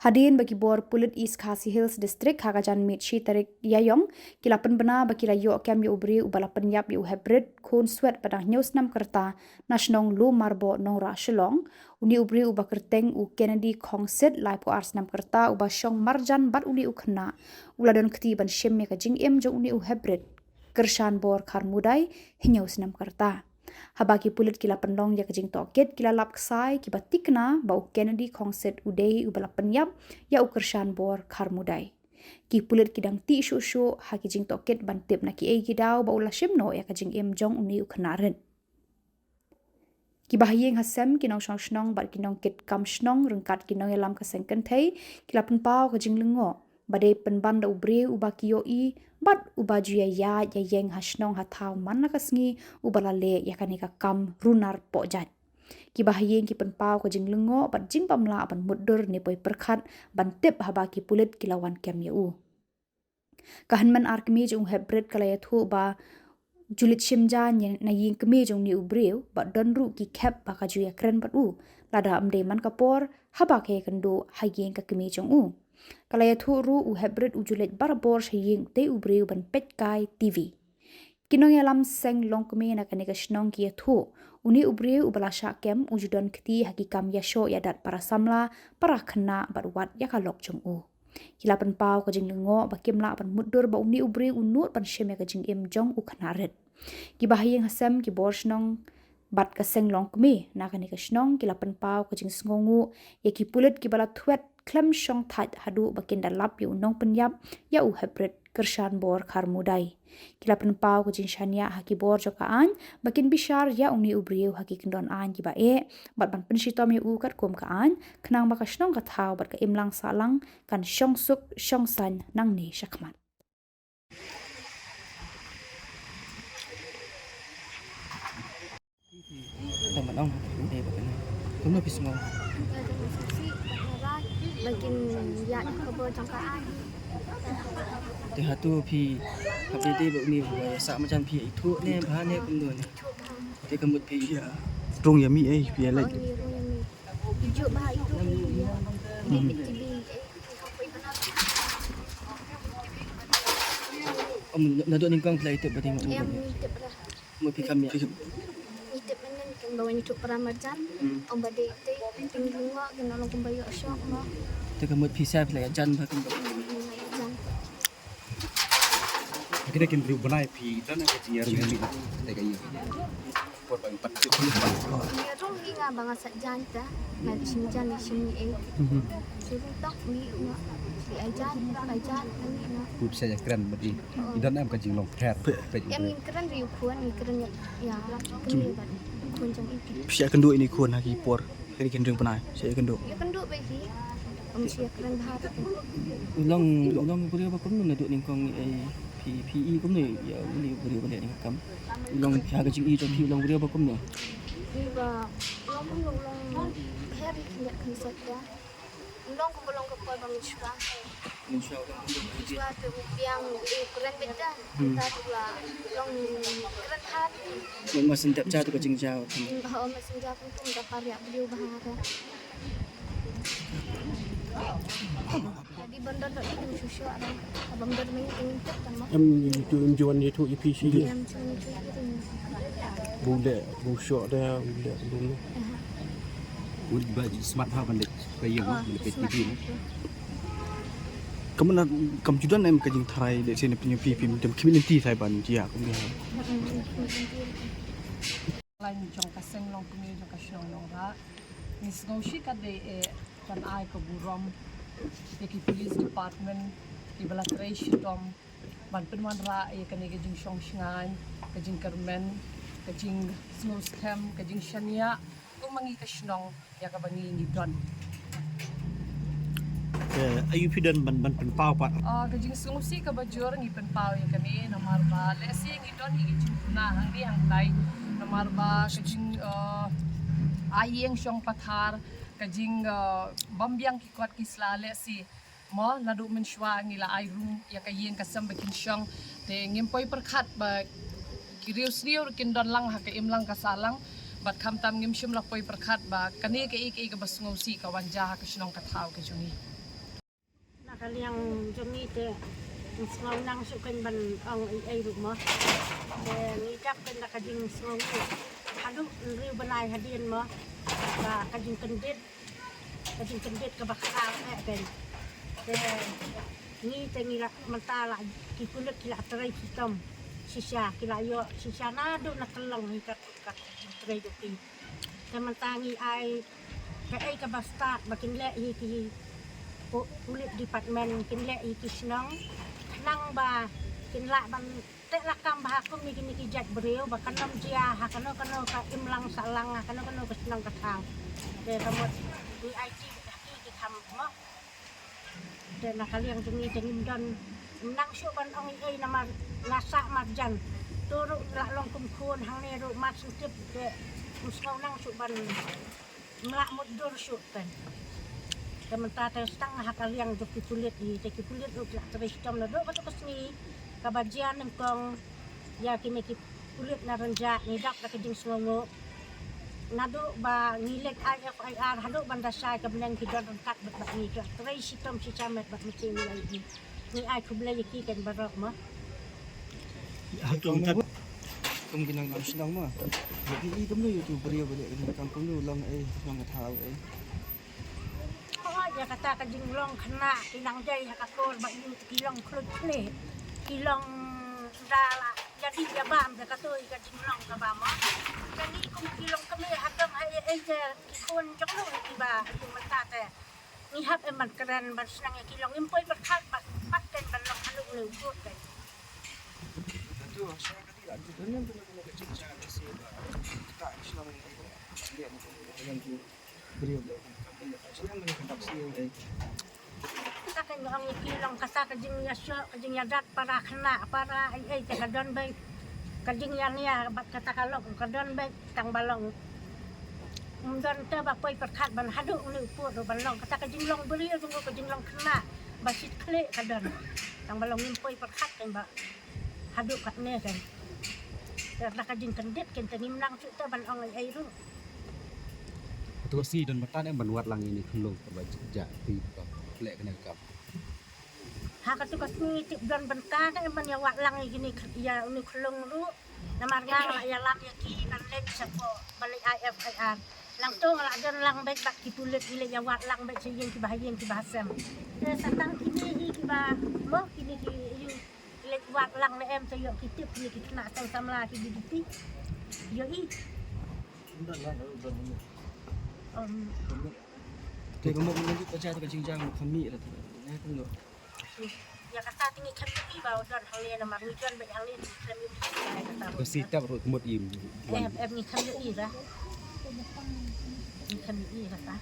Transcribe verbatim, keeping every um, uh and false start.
Hadien ba ki bor pulit East Khasi Hills District ha ka janmiet shi tarik Ïaïong ki la pynbna ba ki la ïoh kem ïa u briew uba la pynïap ïa u Hebrit khun swet ba dang hynñiew snem ka rta na shnong Lum Marboh Nongrah Shillong. Une u briew uba kyrteng u Kennedy Khongsit laiphew ar snem ka rta uba shong marjan bad une u khynnah u la don kti ban shim ïa ka jingim jong une u Hebrit kyrshan bor Kharmudai hynñiew snem ka rta. Haba ki pulit ki la pynlong ïa ka jingtohkit ki la lap ksai kiba thikna ba u Kennedy Khongsit u dei uba la pynïap ïa u kyrshan bor Kharmudai. Ki pulit ki dang tih shuh shuh ha ki jingtohkit ban tip na kiei ki daw ba u la shim noh ïa ka jingim jong une u khynnah rit. Kiba ha ïing ha sem, ki nongshong shnong bad ki nongkit kam shnong ryngkat ki nongïalam ka seng kynthei ki la pynpaw ka jinglyngngoh ba dei pynban da u briew uba ki ïohi bad uba ju ïaid ïaïeng ha shnong ha thaw man la ka sngi uba la leh ïa kane ka kam runar pohjait. Kiba ha ïing ki pynpaw ka jinglyngngoh bad jingbymlah ban mutdur ne poi pyrkhat ban tip haba ki pulit ki la wan kem ïa u. Ka hynmen ar kmie jong u Hebrit ka la ïathuh ba ju leit shim ja na ïing kmie jong une u briew bad don ruh ki khep ba ka ju ïakren bad u lada ym dei man ka por haba ka ïakynduh ha ïing ka kmie jong u. Ka la ïathuh ruh u Hebrit u ju leit barabor sha ïing utei u briew ban peit kai T V. Ki nongïalam seng longkmie na kane ka shnong ki ïathuh une u briew uba la shah kem u ju don kti ha ki kam ïashoh ïadat para samla, para khynnah bad wat ïa ka lok jong u. Ki la pynpaw ka jinglyngngoh ba kim lah ban mutdur ba une u briew u nud ban shim ïa ka jingim jong u khynnah rit. Kiba ha ïing ha sem, ki bor shnong bad ka seng longkmie na kane ka shnong ki la pynpaw ka jingsngewnguh ïa ki pulit kiba la thwet khlem shong thait haduh ba kin da lap ïa u nongpynïap ïa u Hebrit kyrshan bor Kharmudai. Ki la pynpaw ka jingshaniah ha ki bor jong ka aiñ ba kin bishar ïa une u briew ha ki kyndon aiñ kiba eh bad ban pynshitom ïa u katkum ka aiñ khnang ba ka shnong ka thaw bad ka imlang sahlang kan shong suk shong saiñ nangne shakhmat. Tang ban ong, eh, ba kane. Kumno phi sngew? Ba kin ïa ka bor jong ka aiñ. Te hato phi hap ïa te ba une ba ïa sah marjan phi ïa ithuh ne ba ne kumno ne? Te ka mut phi ïa rung ïa mi, eh, phi ïa leit. Ïa rung ïa mi. Ïa ju ba ïa ithuh ïa. Ym, naduh nyngkong phi la ïa tip ba dei ma u. Em, ïa tip ba. Mo phi kham ïa. Ngi tip mynnin kin ba wan ïathuh para marjan. Hmm. Ong ba dei te, pynlyngngoh kin long kumba ïoh shoh mo. Te ka mut phi sa phi la ïa jan ba kin ba. Hmm, ïa jan. Kine kin briew bnai phi don ka jingïarung ïa mi. Te ka ïa. Por ba pat. Ïarung hi nga ba nga sa jan ta. Nga shim jan, nga shim ni eh. Mhm. Shu rung tok ni nga. Ai jan, ai jan ni nga. Phi sa ïa kren ba dei. I don em ka jinglong pher. Em ngin kren ri u khun, ngin kren ïa, ïa kmie bad u khun jong i. Phi sa ïakynduh ïa i khun ha ki por kane ki hynriew bnai, sa ïakynduh. Ïakynduh bha hi. Em, sa ïakren bha. U long, u long u briew ba kumno naduh nyngkong, eh, phi, phi i kumno ïa une u briew ba leh ïa kane ka kam? U long ha ka jingïohi jong phi u long u briew ba kumno? Phi ba, u long kumno, u long pher hi, khyndiat khyndiat ïa. Long kumba long ka por ba mynshuwa. Mynshuwa ka por ba mynshuwa te u biang u kren beit da. Hmm. Ta tu la long kren hat. Long ma shu dep ja tu ka jingjaw. Hmm, ha, ma shu ja kum kum da par ïa briew bha ka. Jadi bandar dok ni shu shu ada. Bandar main kum tep kan ma. Em tu em juan itu I P C. Em juan itu itu. Bu leh, bu shoh da, bu leh, bu leh. Aha. Udah ba smart ha ban leh ka ïing, ah, ban leh smart P T V mo. Ka mut na kam ju don em ka jingtharai leh sien pynïaid phi phi mynta community tharai ban jia kumne. Lain jong ka seng longkmie jong ka shnong Nongrah. Ngi sngewsih ka dei eh ban ai ka burom ïa ki police department kiba la trei shitom ban pynwanrah ïa kane ka jingshong shngaiñ, ka jingkyrmen, ka jingsngewskhem, ka jingshaniah kum ma ngi ka shnong ïa kaba ngi ngi don. Te aïu phi don ban, ban pynpaw pat? Ah, ka jingsngewsih kaba jur ngi pynpaw ïa kane namar ba lehse ngi don ïa ki jingduna hangne hangtai namar ba ka jing, ah, ai ïing shong pathar, ka jing, ah, bym biang ki kot ki sla lehse. Mo, naduh mynshuwa ngi la ai rung ïa ka ïing ka sem ba kin shong. Te ngim poi pyrkhat ba ki riewsniew ruh kin don lang ha ka imlang ka sahlang. Bad khamtam ngim shym la poi pyrkhat ba kane kaei kaei kaba sngewsih ka wan jia ha ka shnong ka thaw ka jong ngi. Ka liang jong ngi te, sngew nang shuh kein ban ong ei ei ruh mo. Te ngi dap kein da ka jingsngew haduh hynriew bnai hadien mo, ba ka jingkyndit, ka jingkyndit kaba khraw eh kein. Te ngi te ngi la mynta la, ki pulit ki la trei shitom shisha, ki la ïoh shisha naduh na kylleng hi ka, ka jingtrei jong ki. Te mynta ngi ai kaei kaba stad ba kin leh hi ki pu-, pulit department, kin leh hi ki shnong, khnang ba kin lah ban teh lakam bha kum ïa kine ki jait briew ba kan ym jia ha kano kano ka imlang sahlang, ha kano kano ka shnong ka thaw. Te ka mut ngi aiti ha ki ki kham mo. Te na ka liang jong ngi te ngim don nang shuh ban ong ei ei namar nga sah marjan. To ruh la long kum khun hangne ruh mar sngewtip te ym sngew nang shuh ban, ym lah mutdur shuh te. Te mynta te tang ha ka liang jong ki pulit hi, te ki pulit ruh ki la trei shitom naduh kato ka sngi kaba jia nyngkong ïa kine ki pulit na Rynjah, ngi dap da ka jingsngewnguh. Naduh ba ngi leit ai F I R haduh ban da shai ka bneng ki don ryngkat bad, bad ngi, ki la trei shitom shisha met bad mynsiem ïa ngi. Ngi ai khublei ïa ki kein baroh mo. Hato kum ki nongïalam shnong mo, ïa ki i kumno ïa uto u briew ba leh kane ka kam, kumno long ei, long ka thaw ei? Hooid, ïa kata ka jinglong khynnah ki nang jai ha ka por ba ïoh ki long khluit khlieh, ki long da la ïa dih ïa bam, ïa kato ïa ka jinglong kaba mo. Kane kum ki longkmie ha kam ha ei ei te ki khun jong no kiba ïoh mynta te. Ngi hap em ban kren ban shnang ïa ki long, ngim poi pyrkhat ba pat kein ban long haduh ne u kut kein. Hato ha shnong ka dei la don kano kano ka jingjia lehse ba kata ki shnong ei ei. Kata ka jingong ïa ki long kata ka jingïashoh, ka jingïadat para khynnah para ei ei te ka don beit. Ka jingïania bad kata ka long ka don beit, tang ba long ym don te ba poi pyrkhat ban haduh une u pud ruh ban long kata ka jinglong briew jong u, ka jinglong khynnah ba shit khlieh ka don. Tang ba long ngim poi pyrkhat kein ba haduh katne kein. Te da ka jingkyndit kein te ngim nang shuh te ban ong ei ei ruh. Hato ka sngi don bynta ne ban wad lang ïa ine i khyllung kaba jah ti ba leh kane ka kam? Ha kato ka sngi tip don bynta ne ban ïa wad lang ïa kine, ïa une i khyllung ruh. Namar nga la ïalam ïa ki ban leit shapoh ban leit ai F I R. Nangta nga la don lang beit bad ki pulit, ki leit ïa wad lang beit sha ïing kiba ha ïing kiba ha sem. Te sa tang kine hi kiba mo, kine ki ïoh leit wad lang ne em, te ïoh ki tip kine ki khynnah seng samla ki D D P. Ïoh i. Um. Te ka mut ka jingïashoh ka jingjia ka kham mih la te. Ïa kata te ngi khlem ïohi ba u don hangne namar ngi don beit hangne, ngi khlem ïohi ïa kata. Ka sitap ruh ka mut im. Em, em ngi khlem ïohi ba. Ngi khlem ïohi ïa kata.